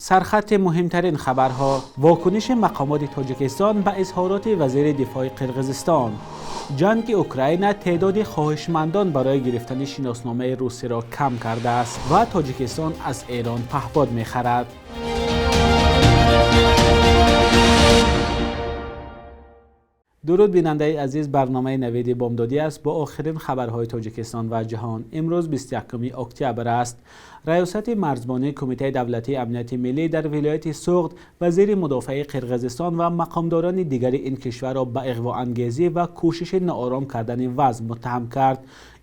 Сархати муҳимтарин хабарҳо: вокуниши мақомоти Тоҷикистон ба изҳороти вазири дифои Қирғизистон. Ҷанги Украина теъдоди хоҳишмандон барои гирифтани шиносномаи русиро кам кардааст ва Тоҷикистон аз Эрон паҳбод мехарад. Дуруд бинандаи азиз, барномаи Навиди Бомдодӣ аст бо охирин хабарҳои Тоҷикистон ва ҷаҳон. Имрӯз 21 октябр аст. Раёсати марзбонии Кумитаи давлатии амнияти миллӣ дар вилояти Суғд вазири мудофиаи Қирғизистон ва мақомдорони дигари ин кишварро ба иғвоангезӣ ва кӯшиши ноором кардани вазъ муттаҳам кард.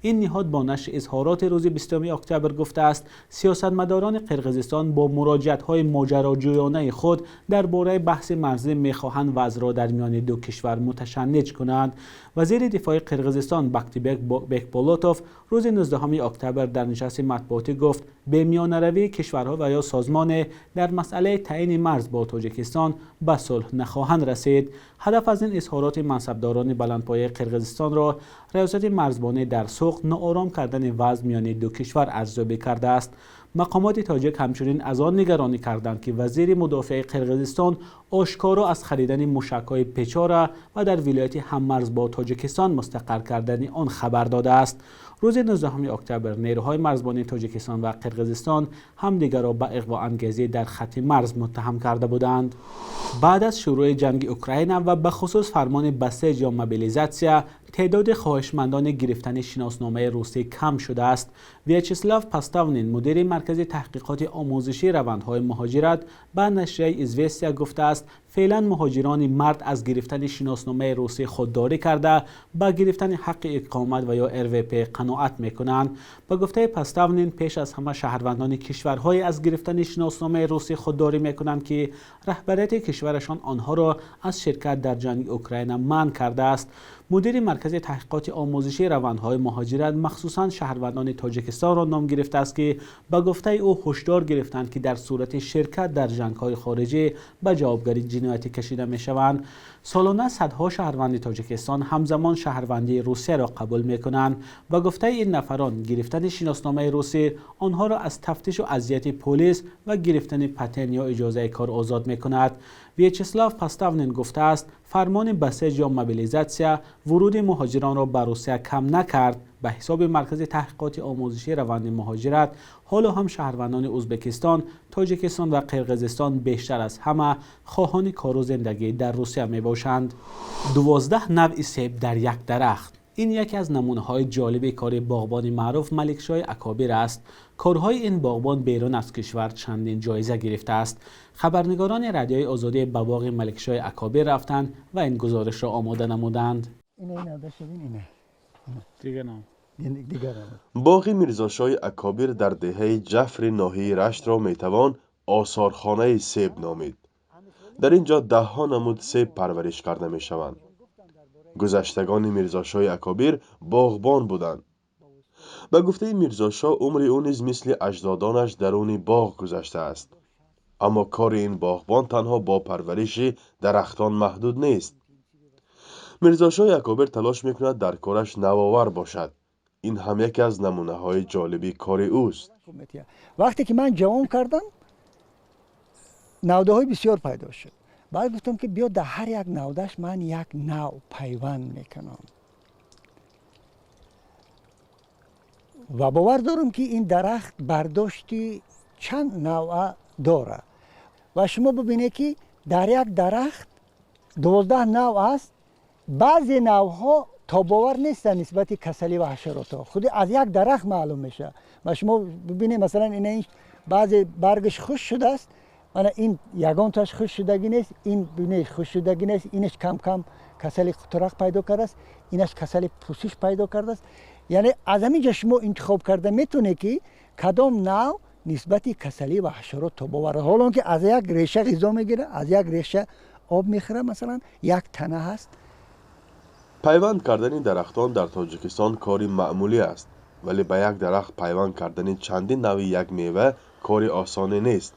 Ин ниҳод бо нашри изҳороти рӯзи 20 октябр гуфтааст, сиёсатмадорони Қирғизистон бо муроҷиатҳои моҷароҷӯёнаи худ дар бораи баҳси марзӣ мехоҳанд вазъро дар миёни ду кишвар муташанниҷ кунанд. Вазири дифои Қирғизистон Бактибек Бекболотов рӯзи 19 октябр дар нишасти матбуотӣ гуфт, бемиёнаравии кишварҳо ва ё созмоне дар масъалаи таъйини марз бо Тоҷикистон ба сулҳ нахоҳанд расид. Ҳадаф аз ин изҳороти мансабдорони баландпояи Қирғизистонро раёсати марзбонӣ дар Суғд ноором кардани вазъ миёни ду кишвар арзёбӣ кардааст. Мақомоти тоҷик ҳамчунин аз он нигаронӣ карданд, ки вазири мудофиаи Қирғизистон ошкоро аз харидани мушакҳои Печора ва дар вилояти ҳаммарз бо Тоҷикистон мустақар кардани он хабар додааст. Рӯзи 19 октябр нерӯҳои марзбонии Тоҷикистон ва Қирғизистон ҳамдигарро ба иғвоангезӣ дар хатти марз муттаҳам карда буданд. Баъд аз шурӯи ҷанги Украина ва бахусус фармони басеҷ ё мобилизатсия, теъдоди хоҳишмандони гирифтани шиносномаи русӣ кам шудааст. Вячеслав Поставнин, мудири маркази таҳқиқоти омӯзишии равандҳои муҳоҷират, ба нашрияи Известия гуфтааст, феълан муҳоҷирони мард аз гирифтани шиносномаи русӣ худдорӣ карда, ба гирифтани ҳаққи иқомат ва ё РВП қаноат мекунанд. Ба гуфтаи Поставнин, пеш аз ҳама шаҳрвандони кишварҳое аз гирифтани шиносномаи русӣ худдорӣ мекунанд, ки раҳбарияти кишварашон онҳоро аз ширкат дар ҷанги Украина манъ кардааст. Мудири маркази таҳқиқоти омӯзишии равандҳои муҳоҷират махсусан шаҳрвандони Тоҷикистонро ном гирифтааст, ки ба гуфтаи ӯ ҳушдор гирифтанд, ки дар сурати ширкат дар ҷангҳои хориҷӣ ба ҷавобгарии ҷиноятӣ кашида мешаванд. Солона садҳо шаҳрванди Тоҷикистон ҳамзамон шаҳрвандии Русияро қабул мекунанд. Ба гуфтаи ин нафарон, гирифтани шиносномаи русӣ онҳоро аз тафтишу азияти полис ва гирифтани патент ё иҷозаи кор озод мекунад. Вячеслав Поставнин гуфтааст, фармони басеҷ ё мобилизатсия вуруди муҳоҷиронро ба Русия кам накард. Ба ҳисоби маркази таҳқиқоти омӯзишии раванди муҳоҷират, ҳоло ҳам шаҳрвандони Ӯзбекистон, Тоҷикистон ва Қирғизистон бештар аз ҳама хоҳони кору зиндагӣ дар Русия мебошанд. 12 навъи себ дар як дарахт. Ин яке аз намунаҳои ҷолиби кори боғбони маъруф Маликшоҳи Акобир аст. Корҳои ин боғбон берун аз кишвар чандин ҷоиза гирифтааст. Хабарнигорони Радиои Озодӣ ба боғи Маликшоҳи Акобир рафтанд ва ин гузоришро омода намуданд. Боғи Мирзошоҳи Акобир дар деҳаи Ҷафри ноҳияи Раштро метавон осорхонаи себ номид. Дар ин ҷо даҳҳо намуд себ парвариш карда мешаванд. Гузаштагони Мирзошоҳи Акобир боғбон буданд. Ба гуфтаи Мирзошоҳ, умри ӯ низ мисли аҷдодонаш даруни боғ гузаштааст. Аммо кори ин боғбон танҳо бо парвариши дарахтон маҳдуд нест. Мирзошоҳи Акобир талош мекунад дар кораш навовар бошад. Ин ҳам яке аз намунаҳои ҷолиби кори ӯст. Вақте ки ман ҷавон кардам, навдаҳои бисёр пайдо шуд. Баъд гуфтам, ки биё дар ҳар як навдаш ман як нав пайванд мекунам. Ва бовар дорам, ки ин дарахт бардошти чанд навъа дорад. Ва шумо бибинед, ки дар як дарахт 12 нав аст. Баъзе навъҳо тобовар нестанд нисбати касалӣ ва ҳашаротҳо. Худи аз як дарахт маълум мешавад. Ва шумо бибинед, масалан, ина баъзе баргаш хушк шудааст, мана ин ягонташ хушк шудагӣ нест, ин бинеш хушк шудагӣ нест, инаш кам-кам касали қутурақ пайдо кардааст, инаш касали пӯсиш пайдо кардааст. Яъне аз ҳамин ҷо шумо интихоб карда метавонед, ки кадом нав нисбати касалӣ ва ҳашарот тобовар аст. Ҳоло ки аз як реша ғизо мегирад, аз як реша об мехӯрад, масалан, як тана ҳаст. Пайванд кардани дарахтон дар Тоҷикистон кори маъмулӣ аст, вале ба як дарахт пайванд кардани чандин навъи як мева кори осоне нест.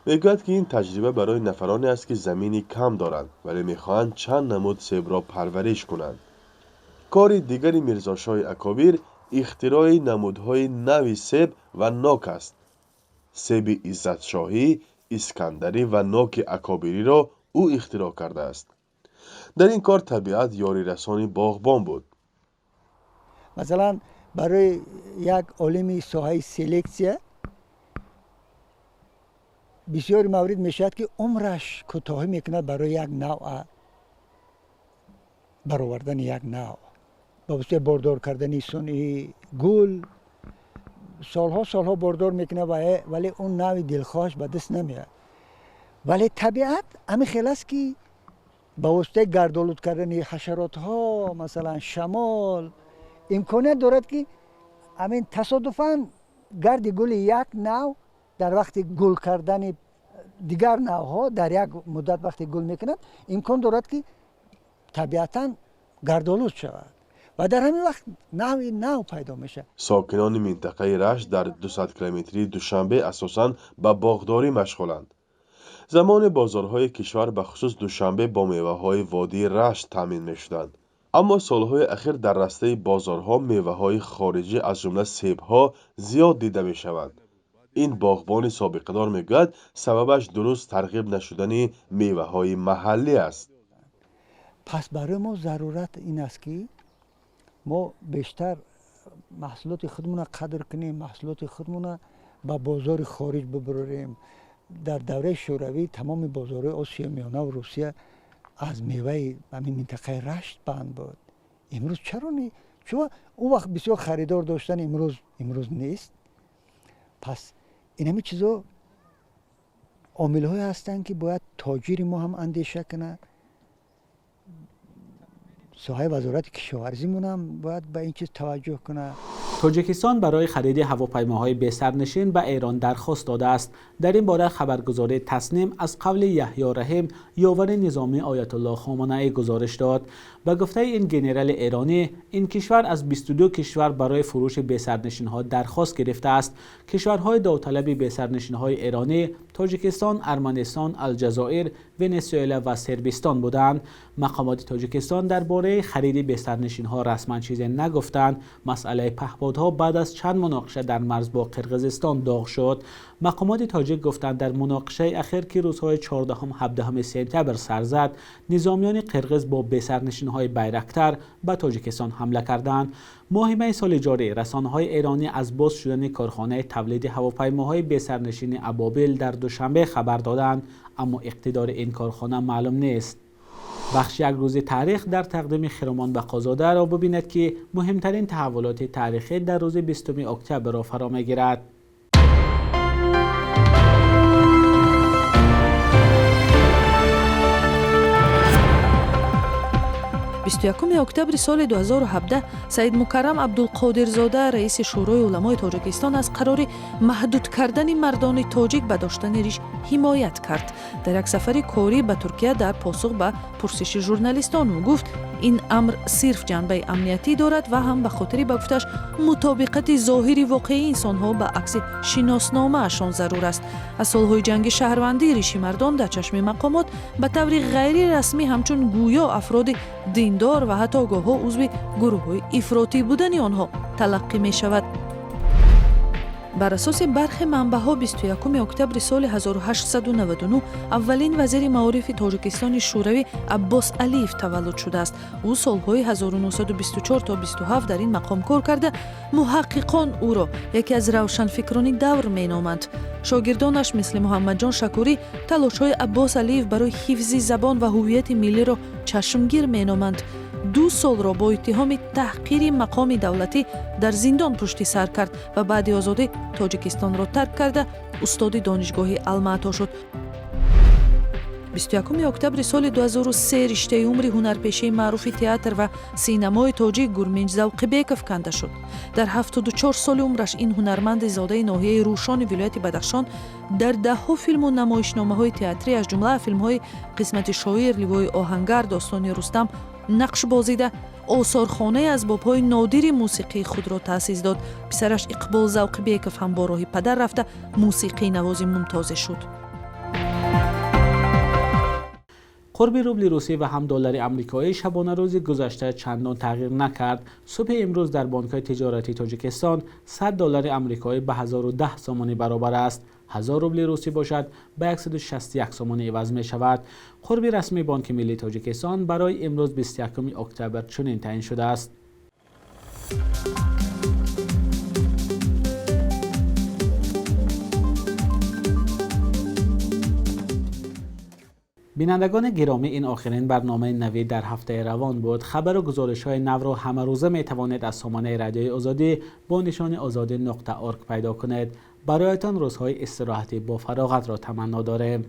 Мегӯяд, ки ин таҷриба барои нафароне аст, ки замини кам доранд, вале мехоҳанд чанд намуд себро парвариш кунанд. Кори дигари Мирзошоҳи Акобир ихтирои намудҳои нави себ ва нок аст. Себи Иззатшоҳӣ, Искандарӣ ва ноки акобириро ӯ ихтироъ кардааст. Дар ин кор табиат ёрирасони боғбон буд. Масалан, барои як олими соҳаи селексия бисёр маврид мешавад, ки умраш кӯтоҳӣ мекунад барои як навъа баровардани як навъ ба воситаи бордор кардани сунъии гул солҳо солҳо бордор мекунад, вале он навъи дилхоҳаш ба даст намеояд. Вале табиат ҳамин хел аст, ки ба воситаи гардолуд кардани ҳашаротҳо, масалан шамол, имконият дорад, ки ҳамин тасодуфан гарди гули як навъ дар вақти гул кардани дигар навъҳо дар як муддат вақте гул мекунад, имкон дорад, ки табиатан гардолуд шавад ва дар ҳамин вақт навъи нав пайдо мешавад. Сокинони минтақаи Рашт дар 200 километрии Душанбе асосан ба боғдорӣ машғуланд. Замоне бозорҳои кишвар, бахусус Душанбе, бо меваҳои водии Рашт таъмин мешуданд. Аммо солҳои ахир дар растаи бозорҳо меваҳои хориҷӣ, аз ҷумла себҳо, зиёд дида мешаванд. Ин боғбони собиқадор мегӯяд, сабабаш дуруст тарғиб нашудани меваҳои маҳаллӣ аст. Пас барои мо зарурат ин аст, ки мо бештар маҳсулоти худмона қадр кунем, маҳсулоти худмона ба бозори хориҷ бибарорем. Дар давраи Шӯравӣ тамоми бозорҳои Осиёи Миёна ва Русия аз меваи ҳамин минтақаи Рашт банд буд. Имрӯз чаро не? Чун он вақт бисёр харидор доштан, имрӯз нест. Пас инами чизо омилҳое ҳастанд, ки бояд тоҷири мо ҳам андеша кунад, соҳаи вазорати кишоварзимон ҳам бояд ба ин чиз таваҷҷӯҳ кунад. Тоҷикистон барои хариди ҳавопаймоҳои бесарнишин ба Эрон дархост додааст. Дар ин бора хабаргузории Тасним аз қавли Яҳё Раҳим, ёвари низомии Оятуллоҳ Хоманаӣ, гузориш дод. Ба гуфтаи ин генерали эронӣ, ин кишвар аз 22 кишвар барои фурӯши бесарнишинҳо дархост гирифтааст. Кишварҳои довталаби бесарнишинҳои эронӣ Тоҷикистон, Арманистон, Алҷазоир, Венесуэла ва Сербистон буданд. Мақомоти Тоҷикистон дар бораи хариди бесарнишинҳо расман чизе нагуфтанд. Масъалаи паҳподҳо баъд аз чанд муноқиша дар марз бо Қирғизистон доғ шуд. Мақомоти тоҷик гуфтанд, дар муноқишаи ахир, ки рӯзҳои 14-17 сентябр сар зад, низомиёни қирғиз бо бесарнишинҳои Байрактар ба Тоҷикистон ҳамла карданд. Моҳи майи соли ҷорӣ расонаҳои эронӣ аз боз шудани корхонаи тавлиди ҳавопаймоҳои бесарнишини Абобил дар Душанбе хабар доданд, аммо иқтидори ин корхона маълум нест. Бахши як рӯзи таърих дар тақдими Хиромон Бақозодаро бубинед, ки муҳимтарин таҳаввулоти таърихӣ дар рӯзи 20 октябрро фаро мегирад. 21 октябри соли 2017 Саид Мукаррам Абдулқодирзода, раиси Шӯрои уламои Тоҷикистон, аз қарори маҳдуд кардани мардони тоҷик ба доштани риш ҳимоят кард. Дар як сафари корӣ ба Туркия дар посух ба пурсиши журналистон ӯ гуфт, ин амр сирф ҷанбаи амниятӣ дорад ва ҳам ба хотири, ба гуфташ, мутобиқати зоҳири воқеии инсонҳо ба акси шиносномаашон зарур аст. Аз солҳои ҷанги шаҳрвандӣ риши мардон дар чашми мақомот ба таври ғайрирасмӣ ҳамчун гӯё афроди диндор ва ҳатто гоҳҳо узви гурӯҳҳои ифротӣ будани онҳо талаққӣ мешавад. Бар асоси бархе манбаъҳо, 21 октябри соли 1899 аввалин вазири маорифи Тоҷикистони Шӯравӣ Аббос Алиев таваллуд шудааст. Ӯ солҳои 1924 то 27 дар ин мақом кор карда, муҳаққиқон ӯро яке аз равшанфикрони давр меноманд. Шогирдонаш мисли Муҳаммадҷон Шакурӣ талошҳои Аббос Алиев барои ҳифзи забон ва ҳуввияти миллиро чашмгир меноманд. 2 солро бо иттиҳоми таҳқири мақоми давлатӣ дар зиндон пушти сар кард ва баъди озодӣ Тоҷикистонро тарк карда, устоди донишгоҳи Алмаато шуд. 21 октябри соли 2003 риштаи умри ҳунарпешаи маъруфи театр ва синамои тоҷик Гурминҷ Завқибеков канда шуд. Дар 74 соли умраш ин ҳунарманди зодаи ноҳияи Рӯшони вилояти Бадахшон дар даҳҳо филму намоишномаҳои театрӣ, аз ҷумла филмҳои Қисмати шоир, Ливои оҳангар, Достони Рустам нақш бозида, осорхонаи асбобҳои нодири мусиқии худро таъсис дод. Писараш Иқбол Завқибеков ҳам бо роҳи падар рафта, мусиқинавози мумтозе шуд. Қурби рубли русӣ ва ҳам доллари амрикоӣ шабонарӯзи гузашта чандон тағйир накард. Субҳи имрӯз дар бонкҳои тиҷоратии Тоҷикистон 100 доллари амрикоӣ ба 1010 сомонӣ баробар аст. 1000 рубли русӣ бошад ба 161 сомонӣ иваз мешавад. Қурби расмии Бонки миллии Тоҷикистон барои имрӯз 21 октябр чунин таъин шудааст. Бинандагони гиромӣ, ин охирин барномаи Навид дар ҳафтаи равон буд. Хабару гузоришҳои навро ҳамарӯза метавонед аз сомонаи Радиои Озодӣ бо нишони ozodi.org пайдо кунед. Бароятон рӯзҳои истироҳатӣ бо фароғатро таманно дорем.